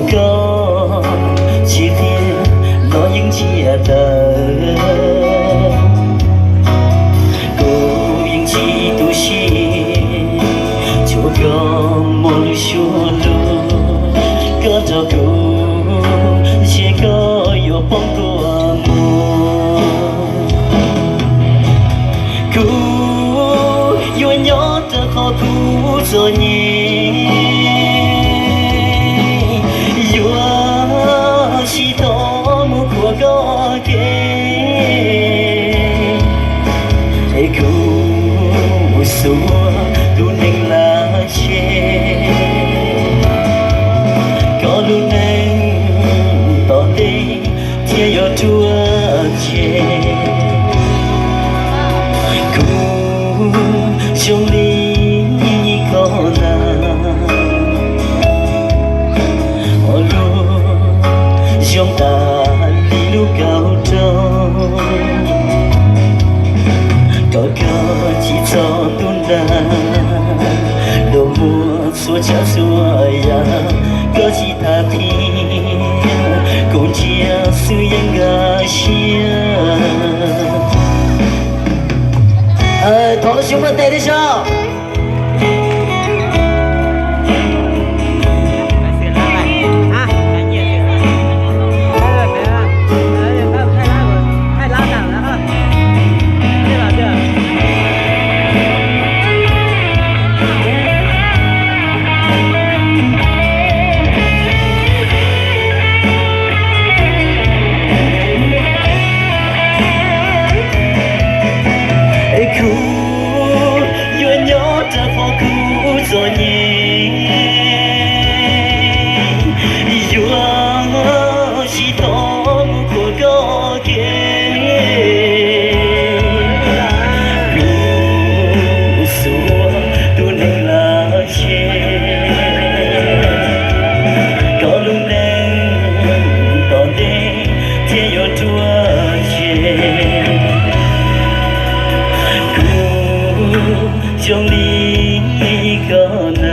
Koj tsis qhia los yeej ntsia tawm, kuv yeej tsis tu siab, tsuas koj muaj lub suab lug, koj nrog kuv ntshe koj yuav poob kua muag. Kuv yuav nyob rau qhov kuv txom nyem, yuav tsis tau mus khuam koj kev. Es kuv xuas tus neeg laj tseg, koj lub neej tom ntej thiaj yuav ruaj ntseg. Kuv zoo li koj na, ua lub zoo tas li lub kaum rau, kom koj tsis txog ntuj nag los muaj txhua tsav txhua yam, koj tsis tas qhia, kuv ntsia xwb yeej nkag siab. Thov lub suab npaj tes thiab soj. Es kuv yuav nyob rau qhov kuv txom nyem, yuav tsis tau mus khuam koj kev. Kuv xuas tus neeg laj tseg, koj lub neej tom ntej thiaj yuav ruaj ntseg. Kuv zoo li koj na,